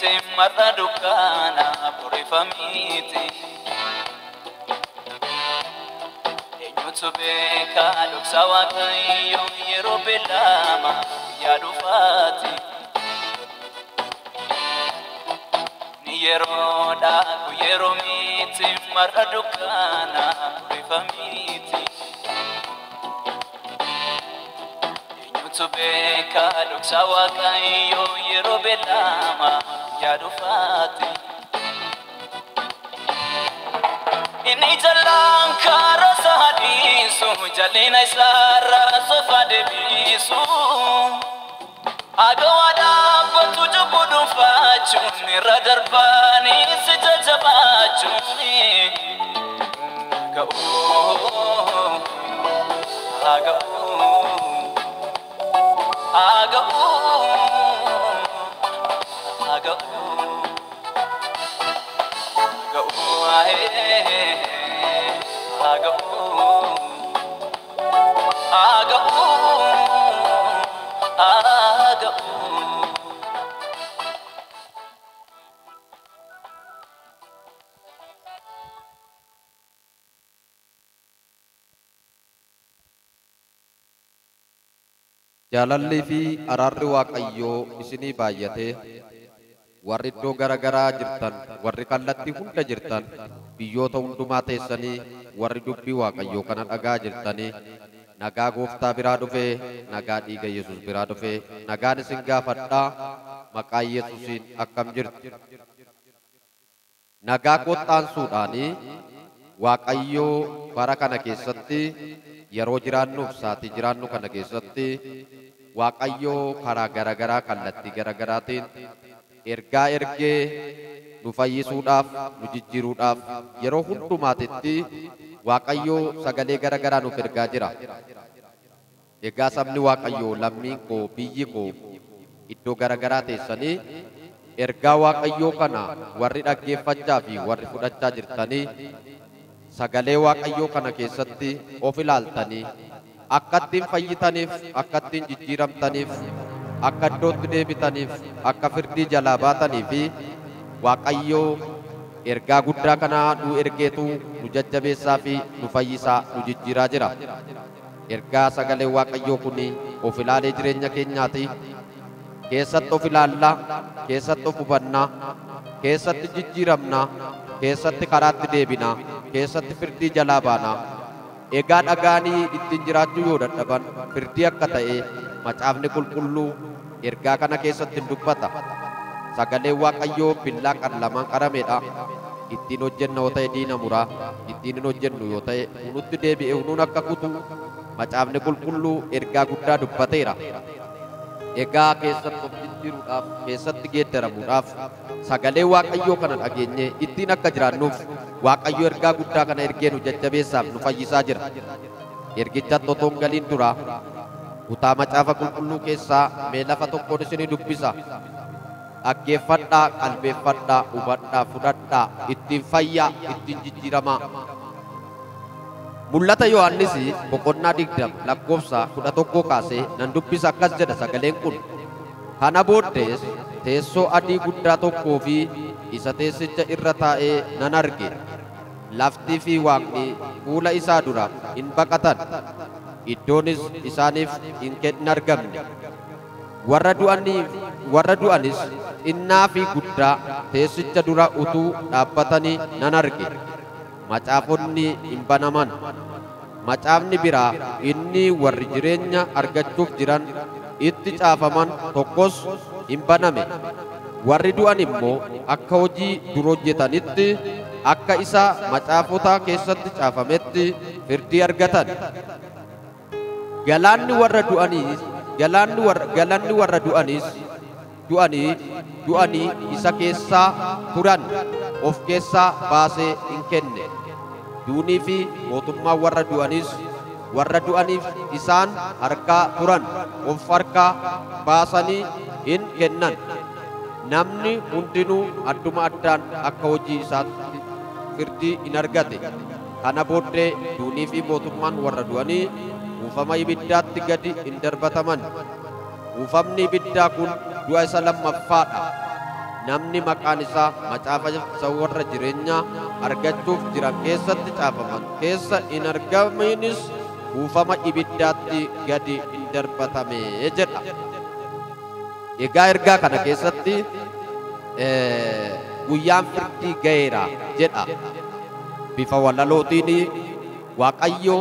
miti marra dukkana borifa miti. Eenyutu beeka dhoksa Waaqayyoo yeroo beellama guyyaa dhufaati. Ni yeroodha kun yeroo miti marra dukkana borifa miti. Eenyutu beeka dhoksa Waaqayyoo yeroo beellama guyyaa dhufaati. Inni jalaan karaa isaa dhiisu jal'ina isaarraa sofa deebisu. Agawaa dhaabbatu cubbuu dhuunfaachuun irra darbanii si jajjabaachuun. Aga'uu, aga'uu, aga'uu, aga'uu. Aga'uu, aga'uu, aga'uu, aga'uu. Jaalallii fi araarri Waaqayyoo isinii baay'atee warri iddoo gara garaa jirtan, warri kallattii hunda jirtan, biyyoota hundumaa teessanii warri dubbii Waaqayyoo kana dhagaa jirtanii, nagaa gooftaa biraa dhufee, nagaa dhiiga Yesus biraa dhufee, nagaan isin gaafadhaa. Maqaa Yesuusiin akkam jirtu? Nagaa qoxxaansuudhaanii Waaqayyoo bara kana keessatti yeroo jiraannuuf saatii jiraannu kana keessatti Waaqayyoo karaa garagaraa kallattii garagaraatiin ergaa ergee nu fayyisuudhaaf, nu jijjiiruudhaaf yeroo hundumaatitti Waaqayyoo sagalee garagaraa nuuf ergaa jira. Egaa sabni Waaqayyoo, lammiin koo, biyyi koo iddoo garagaraa teessanii ergaa Waaqayyoo kana warri dhaggeeffachaa fi warri fudhachaa jirtanii sagalee Waaqayyoo kana keessatti of ilaaltanii akka ittiin fayyitaniif, akka ittiin jijjiiramtaniif, akka iddootti deebitaniif, akka firdii jalaa baatanii fi Waaqayyoo ergaa guddaa kana nu ergeetu nu jajjabeessaa fi nu fayyisaa nu jijjiiraa jira. Ergaa sagalee Waaqayyoo kun of ilaalee jireenya keenyaati. Keessatti of ilaallaa, keessatti of hubannaa, keessatti jijjiiramnaa, keessatti karaatti deebinaa, keessatti firdii jalaa baanaa. Egaa dhagaanii ittiin jiraachuu yoo dadhaban firdii akka ta'e macaafni qulqulluu ergaa kana keessatti hin dubbata. Sagaleen Waaqayyoo billaa qar lamaan qarameedha. Ittiin hojjenna yoo ta'e diina muraa, ittiin hin hojjennu yoo ta'e nutti deebi'e nuun akka kutu macaafni qulqulluu ergaa guddaa dubbateera. Egaa keessatti of jijjiiruudhaaf, keessatti geeddaramuudhaaf sagalee Waaqayyoo kana dhageenye ittiin akka jiraannuuf Waaqayyo ergaa guddaa kana ergee nu jajjabeessaaf nu fayyisaa jira. Ergichatti otoo hin galiin dura kutaa macaafa qulqulluu keessaa mee lafa tokkoon isinii dubbisa. Dhaggeeffadhaa, qalbeeffadhaa, hubadhaa, fudhadhaa, ittiin fayyaa, ittiin jijjiiramaa. Mul'ata Yohaannis boqonnaa 20 lakkoofsa 11 kaasee nan dubbisa. Akkas jedha sagaleen kun. Kana booddees teessoo adii guddaa tokkoo fi isa teessicha irra taa'ee nan arge. Laftii fi waaqni fuula isaa dura hin baqatan. Iddoonis isaaniif hin argamne. Warra du'anis xinnaa fi guddaa teessicha dura utuu dhaabbatanii nan arge. Macaafonni hin banaman. Macaafni biraa inni warri jireenya argachuuf jiran itti caafaman tokkos hin baname. Warri du'an immoo akka hojii dur hojjetanitti, akka isa macaafota keessatti caafametti firdii argatan. Galaanni warra du'aniis galaanni warra galanni warra du'aniis du'anii isa keessaa turan of keessaa baasee hin kenne. Duunii fi mootummaan warra du'aniis warra du'aniif isaan harkaa turan of harkaa baasanii hin kennan. Namni hundinuu adduma addaan akka hojii isaatti firdii hin argate. Kana booddee duunii fi mootummaan warra du'anii kuufama ibiddaatti gadi hin darbataman. Kuufamni ibiddaa kun du'a isa lammaffaadha. Namni maqaan isaa macaafa isa warra jireenyaa argachuuf jiran keessatti caafaman keessa hin argaminis kuufama ibiddaatti gadi hin darbatame jedha. Egaa ergaa kana keessatti guyyaan firdii ga'eera jedha. Bifa walalootiin Waaqayyo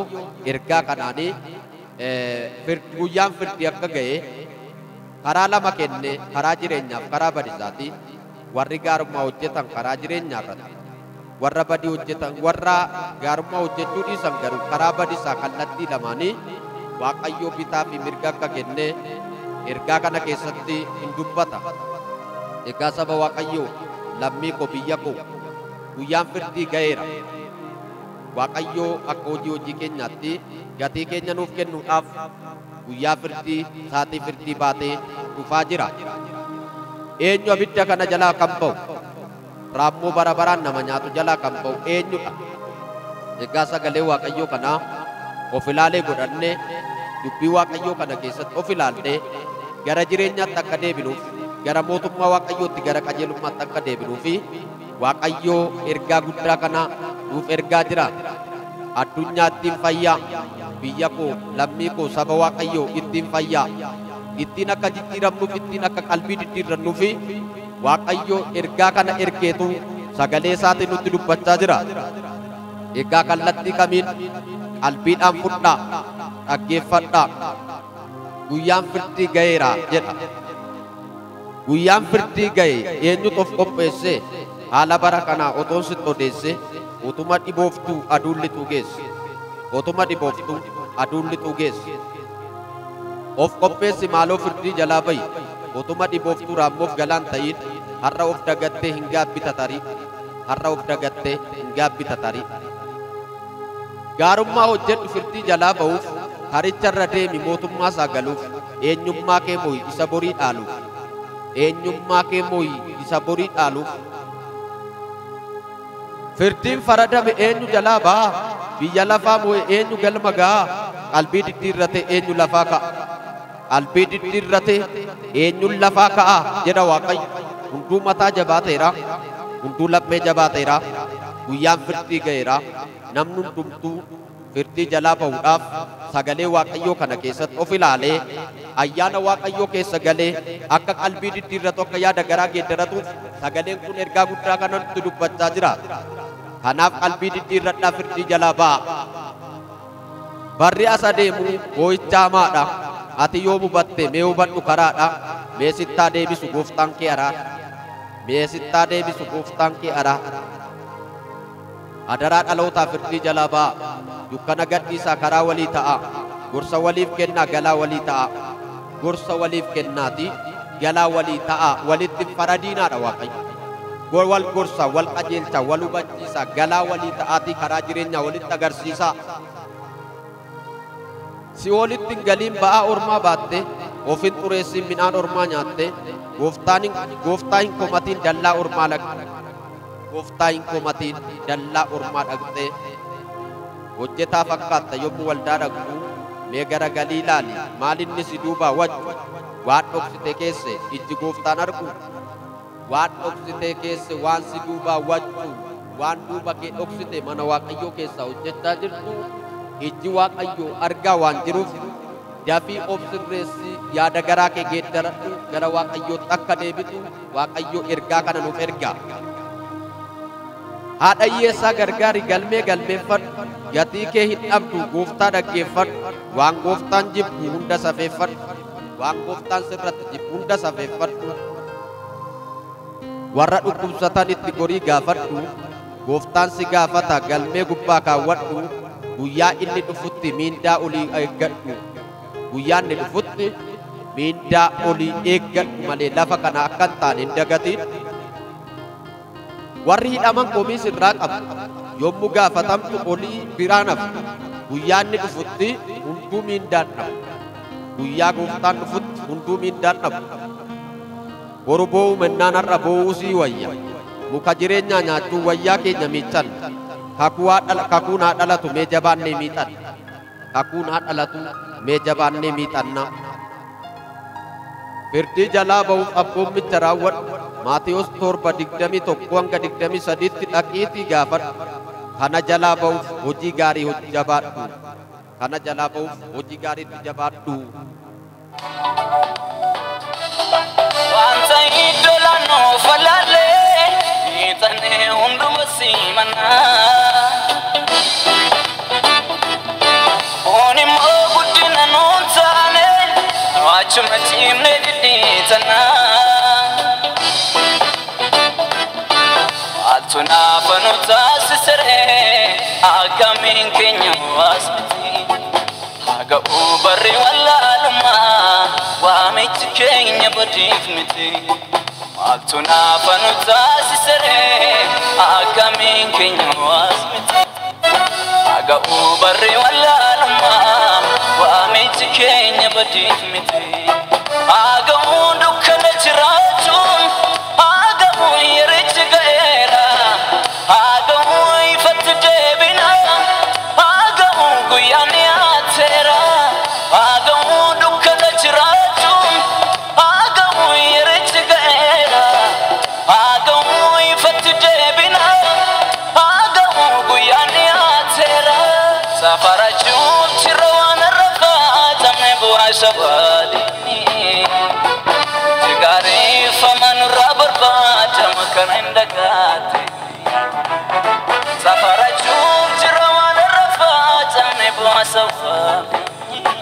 ergaa kanaanii guyyaan firdii akka ga'e karaa lama kenne, karaa jireenyaaf karaa badiisaati. Warri gaarummaa hojjetan karaa jireenyaa irratti, warra badii hojjetan, warra gaarummaa hojjechuu dhiisan garuu karaa badiisaa kallattii lamaanii Waaqayyo bitaa fi mirga akka kenne ergaa kana keessatti hin dubbata. Egaa saba Waaqayyoo, lammii koo, biyya koo, guyyaan firdii ga'eera. Waaqayyo akka hojii hojii keenyaatti gatii keenya nuuf kennuudhaaf guyyaa firdii, saatii firdii baatee dhufaa jira. Eenyu abidda kana jalaa kan ba'u? Raammoo bara baraan nama nyaatu jalaa kan ba'u eenyudha? Egaa sagalee Waaqayyoo kanaa of ilaalee godhannee dubbii Waaqayyoo kana keessatti of ilaallee gara jireenyaatti akka deebinuuf, gara mootummaa Waaqayyootti, gara qajeelummaatti akka deebinuufi Waaqayyoo ergaa guddaa kana nuuf ergaa jira. Addunyaa ittiin fayyaa, biyya koo, lammii koo, saba Waaqayyoo ittiin fayyaa, ittiin akka jijjiiramnuuf, ittiin akka qalbii diddiirrannuufi Waaqayyoo ergaa kana ergeetu sagalee isaatiin nutti dubbachaa jira. Egaa kallattii kamiin qalbiidhaan fudhaa, dhaggeeffadhaa. Guyyaan firdii ga'eera jedha. Guyyaan firdii ga'e eenyutu of qopheesse? Haala bara kanaa otoon sitti odeesse, utuma dhibooftuu aduun lixuu geesse. Utuma dhibooftuu aduun lixuu geesse. Of qopheessi maaloo firdii jalaa ba'i. Utuma dhibooftuu raammoof galaan ta'iin har'a of dagattee hin gaabbita tarii. Har'a of dagattee hin gaabbita tarii. Gaarummaa hojjedhu firdii jalaa ba'uuf, karicha irra deemi mootummaa isaa galuuf, eenyummaa kee mo'i isa borii dhaaluuf. Eenyummaa kee mo'i isa borii dhaaluuf. Firdiin faradame eenyu jalaa ba'a? Biyya lafaa mo'e eenyu galma ga'a? Qalbii diddiirrate eenyu lafaa ka'a? Qalbii diddiirrate eenyuun lafaa ka'a jedha Waaqayyo. Hunduu mataa jabaateera, hunduu laphee jabaateera, guyyaan firdii ga'eera. Namni hundumtuu firdii jalaa ba'uudhaaf sagalee Waaqayyoo kana keessatti of ilaalee ayyaana Waaqayyoo keessa galee akka qalbii diddiirratu, akka yaada garaa geeddaratuuf sagaleen kun ergaa guddaa kana nutti dubbachaa jira. Kanaaf qalbii diddiirradhaa firdii jalaa ba'a. Barri as adeemu boo'icha hamaadha. Ati yoo hubatte mee hubadhu karaadha. Mee sittaa deebisu gooftaan kee araara. Mee sittaa deebisu gooftaan kee araara. Adaraa dhalootaa firdii jalaa ba'a. Dukkana gadhiisaa karaa walii ta'a. Gorsa waliif kennaa galaa walii ta'a. Gorsa waliif kennaati galaa walii ta'a. Walitti faradiinaadha Waaqayyo. Wal gorsa, wal qajeelcha, wal hubachiisa, galaa walii ta'aatii karaa jireenyaa walitti agarsiisa. Si'oolitti hin galiin ba'aa ormaa baatte, of hin xureessin midhaan ormaa nyaatte, gooftaa hin komatiin dallaa ormaa dhaqxe. Gooftaa hin komatiin dallaa ormaa dhaqxe. Hojjetaa fakkaatta yommuu waldaa dhaqxu, mee garagalii ilaali, maal inni si duubaa waccu? Waan dhoksite keesse ijji gooftaan argu. Waan dhoksite keesse waan si duubaa waccu, waan duuba kee dhoksite mana Waaqayyoo keessaa hojjechaa jirtu, ijji Waaqayyoo argaa waan jiruuf dafii of sirreessi, yaada garaa kee geeddaradhu, gara Waaqayyootti akka deebitu Waaqayyoo ergaa kana nuuf erga. Haadha hiyyeessaa gargaari, galmee galmeeffadhu, gatii kee hin dhabdu gooftaa dhaggeeffadhu, waan gooftaan jibbu hunda safeeffadhu, waan gooftaan sirratti jibbu hunda safeeffadhu. Warra dhukkubsatan itti gorii gaafadhu, gooftaan si gaafata galmee gubbaa kaawwadhu, guyyaa inni dhufutti miindaa olii eeggadhu. Guyyaa inni dhufutti miindaa olii eeggadhu malee lafa kana akka hin taane hin dagatin. Warri hidhaman komii sirraa qabu, yommuu gaafatamtu olii biraan hafu. Guyyaa inni dhufutti hunduu miindaan dhabu. Guyyaa gooftaan dhufutti hunduu miindaan dhabu. Boru boo'uu mennaan har'a boo'uu sii wayya. Muka jireenyaa nyaachuu wayyaa keenya miiccan. Kakuun haa dhalatu mee jabaannee miixan. Kakuun haa dhalatu mee jabaannee miixanna. Firdii jalaa ba'uuf abboommicha raawwadhu. Maatiyos 7:21-23tti dhaqiitii gaafadhu. Kana jalaa ba'uuf hojii gaarii jabaadhu. Kana jalaa ba'uuf hojii gaariitti jabaadhu. Wanta iddoo laannoo falaalee hiixannee hunduma simanaa. Foon immoo guddina nuun taane achuma ciimne dhidhiitanaa. Maaltu naafa nu taasisaree akkamiin keenya waas miti. Haga barri wallaalummaa waamichi keenya badiif miti. Maaltu naafa nu taasisaree akkamiin keenya waas miti. Haga barri wallaalummaa waamichi keenya badiif miti. Haga dukkana jiraachuun haga yerichi ga'eera. Haga ifatti deebina haga guyyaan dhiyaateera. Haga dukkana jiraachuun haga yerichi ga'eera. Haga ifatti deebina haga guyyaan dhiyaateera. Safarachuun jira waan rafaatamne bu'aa shabaadini. Jigaariifama nurraa barbaadama kana hin dagaate. Safarachuun jira waan rafaatamne bu'aa shabaadini.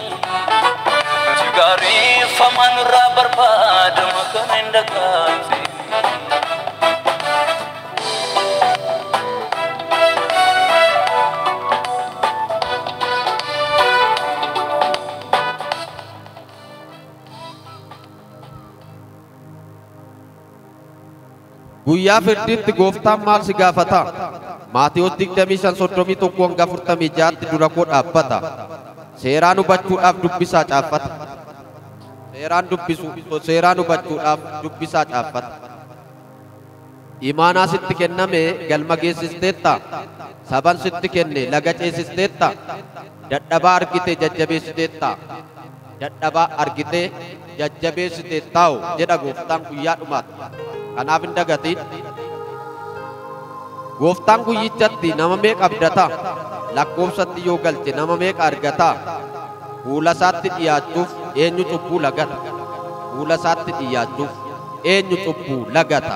Jigaariifama nurraa barbaadama kana hin dagaate. Guyyaa firdiitti gooftaan maal si gaafata? Maatiyos 25:31-46tti dura koo dhaabbata. Seeraan hubachuudhaaf dubbisaa caaffata. Seeraan hubachuudhaaf dubbisaa caaffata. Imaanaa sitti kenname galma geessisteetta. Saban sitti kenne laga ceesisteetta. Dadhabaa argite jajjabeessiteetta. Dadhabaa argite jajjabeessiteettaa'u jedha gooftaan guyyaa dhumaatti. Kanaaf hin dagatiin. Gooftaan guyyichatti nama meeqa abdata? Lakkoofsatti yoo galche nama meeqa argata? Fuula isaatti dhiyaachuuf eenyu cubbuu lagata? Fuula isaatti dhiyaachuuf eenyu cubbuu lagata?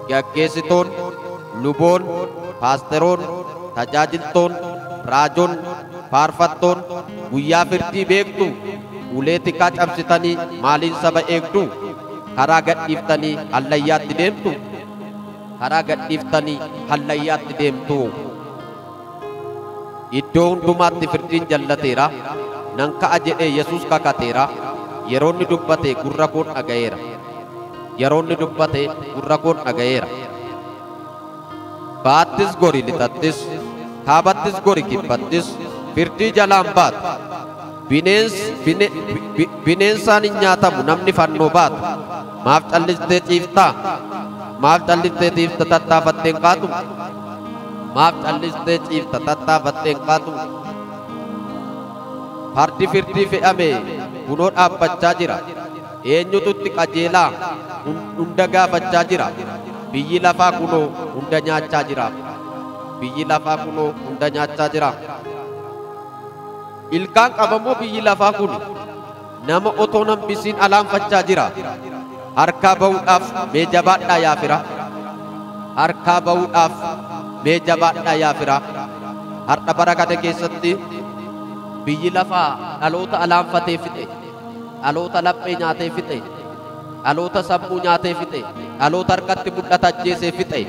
Gaggeessitoon, luboon, paasteroon, tajaajiltoon, raajoon, faarfattoon guyyaa firdii beektu. Ulee tikaa cabsitanii maaliin saba eegdu? Karaa gadhiiftanii hallayyaatti deemtu. Karaa gadhiiftanii hallayyaatti deemtu. Iddoo hundumaatti firdiin jallateera. Nan ka'a jedhee Yesuus kakateera. Yeroo inni dubbate gurra koon dhaga'eera. Yeroo inni dubbate gurra koon dhaga'eera. Baattis gori lixattis, kaabattis gori kibbattis, firdii jalaan baatu. Bineensaan hin nyaatamu namni fannoo baatu. Maaf callistee ciiftaa? Maaf callistee ciifta tattaafattee hin kaatu? Maaf callistee ciifta tattaafattee hin kaatu? Fardi firdii fe'ame kunoo dhaabbachaa jira. Eenyutu itti qajeelaa hunda gaafachaa jira. Biyyi lafaa kunoo hunda nyaachaa jira. Biyyi lafaa kunoo hunda nyaachaa jira. Ilkaan qabamoo biyyi lafaa kun nama otoo nambisiin alaanfachaa jira. Harkaa ba'uudhaaf mee jabaadhaa yaa fira. Harkaa ba'uudhaaf mee jabaadhaa yaa fira. Har'a bara kana keessatti biyyi lafaa dhaloota alaanfatee fixe. Dhaloota laphee nyaatee fixe. Dhaloota sammuu nyaatee fixe. Dhaloota harkatti mul'ata ajjeesee fixe.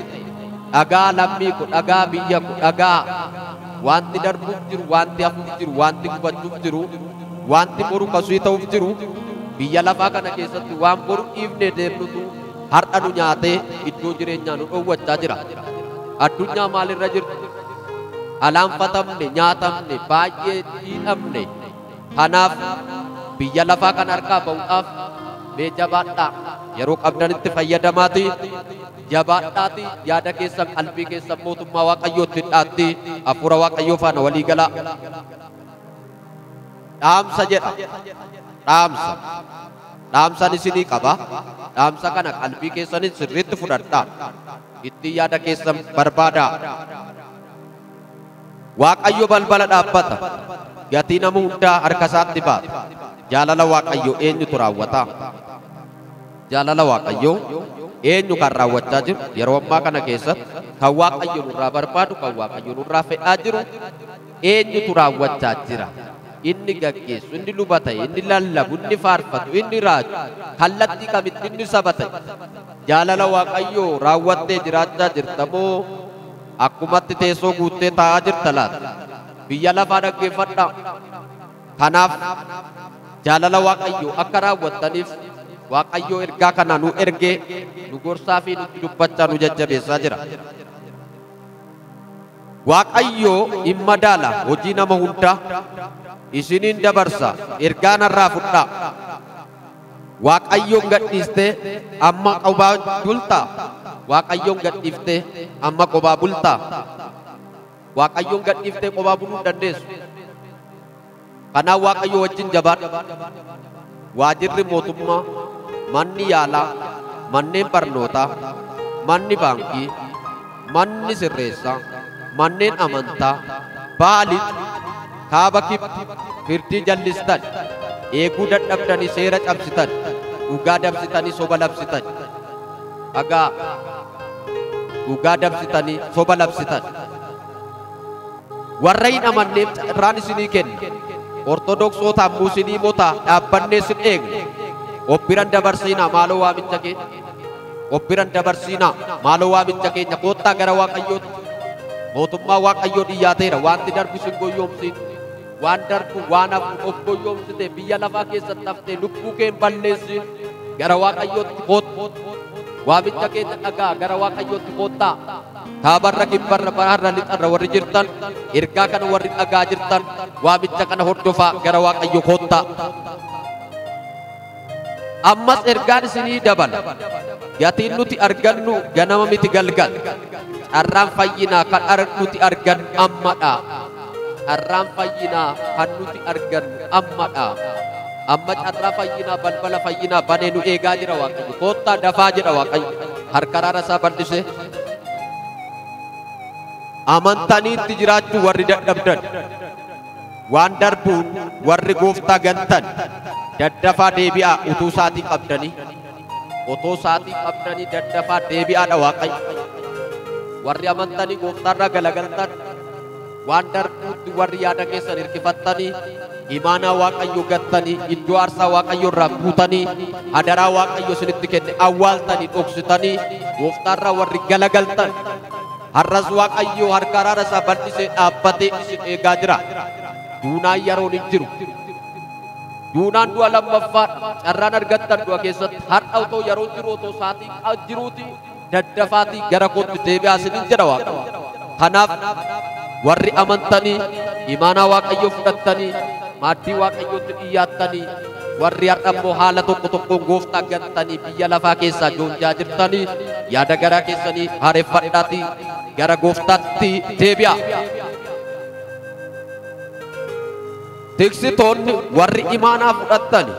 Dhagaa lammii ko, dhagaa biyya ko, dhagaa wanti darbuuf jiru, wanti hafuuf jiru, wanti gubachuuf jiru, wanti boru kasuu ta'uuf jiru. Biyya lafaa kana keessatti waan boru dhiifnee deemnutu har'a nu nyaatee iddoo jireenyaa nu dhoowwachaa jira. Addunyaa maalirra jirti? Alaanfatamne, nyaatamne, baay'ee dhiidhamne. Kanaaf biyya lafaa kana harkaa ba'uudhaaf mee jabaadhaa. Yeroo qabdanitti fayyadamaati. Jabaadhaati yaada keessan qalbii keessan mootummaa Waaqayyootti hidhaatti hafuura Waaqayyoo faana walii galaa. Dhaamsa jedha. Dhaamsa. Dhaamsan isinii qaba. Dhaamsa kana qalbii keessanin sirriitti fudhadhaa. Itti yaada keessan barbaadaa. Waaqayyo balbala dhaabbata. Gatii nama hundaa harka isaatti baata. Jaalala Waaqayyo eenyutu raawwata? Jaalala Waaqayyo eenyu kan raawwachaa jiru? Yeroo ammaa kana keessatti kan Waaqayyo nurraa barbaadu, kan Waaqayyo nurraa fedhaa jiru eenyutu raawwachaa jira? Inni gaggeessu, inni luba ta'e, inni lallabu, inni faarfatu, inni raaju, kallattii kamitti inni saba ta'e. Jaalala Waaqayyoo raawwattee jiraachaa jirta moo akkumatti teessoo guuttee taa'aa jirta laata? Biyya lafaa dhaggeeffadhaa. Kanaaf jaalala Waaqayyoo akka raawwattaniif Waaqayyoo ergaa kana nu ergee nu gorsaa fi nutti dubbachaa nu jajjabeessaa jira. Waaqayyoo hin madaala hojii nama hundaa isiniin dabarsa ergaa narraa fudhaa. Waaqayyoon gadhiistee amma qobaa bultaa? Waaqayyoon gadhiiftee amma qobaa bultaa? Waaqayyoon gadhiiftee qobaa buluu hin dandeessu. Kanaaf Waaqayyo wajjin jabaadhu. Waajirri mootummaa, manni yaalaa, manneen barnootaa, manni baankii, manni sirreessaa, manneen amantaa, baalitti, kaaba kibba, firdii jallistan, eeguu dadhabdanii seera cabsitan, dhugaa dabsitanii soba labsitan. Dhagaa dhugaa dabsitanii soba labsitan. Warra hin amanneef carraan isinii kenna. Ortodoksootaa musliimota dhaabbannee sin eegna. Of biran dabarsiinaa maaloo waamicha keenya. Of biran dabarsiinaa maaloo waamicha keenya koottaa gara Waaqayyootti. Mootummaa Waaqayyoo dhiyyaateera. Wanti darbu sin goyyomsiin. Waan darbu waan hafu of goyyomsite biyya lafaa keessatti haftee lubbuu kee hin balleessin. Gara Waaqayyootti koottu. Waamicha keenya dhagaa gara Waaqayyootti koottaa. Kaabarra kibbarra baharra lixarra warri jirtan ergaa kana warri dhagaa jirtan waamicha kana hordofaa gara Waaqayyo koottaa. Ammas ergaan isinii dabala. Gatiin nuti argannu ganama miti galgal. Carraan fayyinaa kan nuti argannu ammadha. Carraan fayyinaa kan nuti argannu ammadha. Amma carraa fayyinaa balbala fayyinaa banee nu eegaa jira Waaqayyo. Koottaa dafaa jedha Waaqayyo. Harka araara isaa bal'isee. Amantaniitti jiraachuu warri dadhabdan, waan darbuun warri gooftaa gantan, daddafaa deebi'aa utuu saatii qabdanii, otoo saatii qabdanii daddafaa deebi'aadha Waaqayyo. Warri amantanii gooftaarraa galagaltan, waan darbuutti warri yaada keessan hirkifattanii, imaanaa Waaqayyo gattanii, iddoo aarsaa Waaqayyo irraa buutanii, hadaraa Waaqayyo isinitti kenne awwaaltanii dhoksitanii, gooftaarraa warri galagaltan, har'as Waaqayyo harka araara isaa bal'isee dhaabbatee isin eegaa jira. Duunaan yeroon hin jiru. Duunaan du'a lammaffaadha. Carraan argattan du'a keessatti har'a otoo yeroon jiru otoo saatii jiruuti daddafaatii gara kootti deebi'aa isiniin jedha Waaqayyo. Kanaaf warri amantanii imaanaa Waaqayyoo fudhattanii maaddii Waaqayyootti dhiyyaattanii warri har'a immoo haala tokko tokkoon gooftaa gantanii biyya lafaa keessaa joonjaa jirtanii yaada garaa keessanii haareffadhaatii gara gooftaatti deebi'aa. Tiksitoonni warri imaanaa fudhattani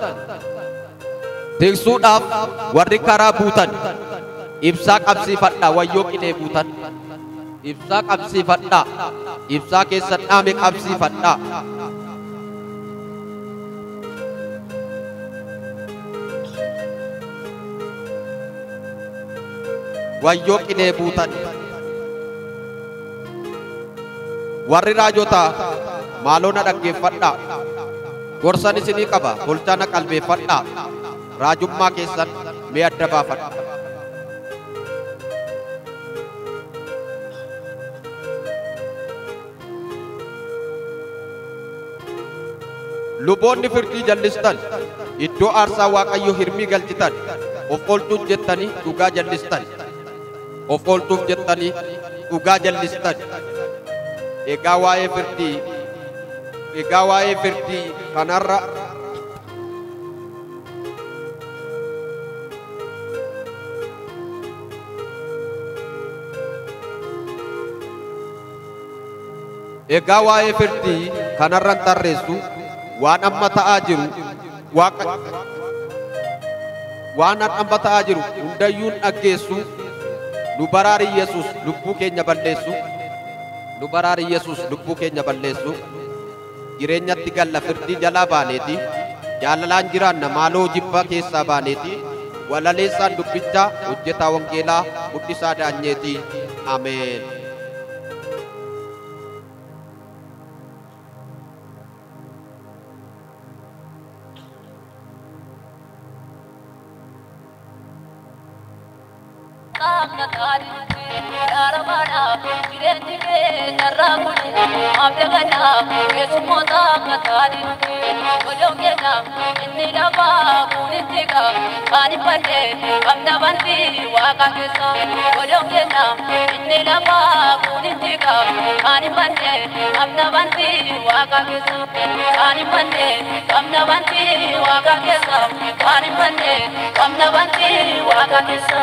tiksuudhaaf warri karaa buutan ibsaa qabsiifadhaa wayyoo qilee buutan. Ibsaa qabsiifadhaa. Ibsaa keessan dhaame qabsiifadhaa. Wayyoo qilee buutan. Warri raajotaa maaloo na dhaggeeffadhaa. Gorsan isinii qaba tolchaa na qalbeeffadhaa. Raajummaa keessan mee adda baafadha. Luboonni firdii jallistan, iddoo aarsaa Waaqayyo hirmii galchitan, of oolchuuf jettanii dhugaa jallistan. Of oolchuuf jettanii dhugaa jallistan. Egaa waa'ee firdii, egaa waa'ee firdii kanarra egaa waa'ee firdii kanarra hin tarreessu waan amma ta'aa jiru Waaqa Waan har'amba ta'aa jiru hundayyuun dhaggeessu. Nu baraari Yesuus lubbuu keenya balleessu. Nu baraari Yesuus lubbuu keenya balleessu. Jireenyatti galla firdii jalaa baaneeti. Jaalalaan jiraanna maaloo jibba keessaa baaneeti. Walaleessaan dubbichaa hojjetaa wangeelaa Guddisaa Daanyeeti. Ameen. Qaamna taadhiitti yaaramaadha jireenyi keenyarraa kuni abdaganna keessummoota akka taadhiitti godoon keenya inni lafaa kunitti kaan hin banne qabna banti waaqa keessa godoon keenya inni lafaa kunitti kaan hin banne qabna banti waaqa keessa kaan hin banne qabna banti waaqa keessa kaan hin banne qabna banti waaqa keessa.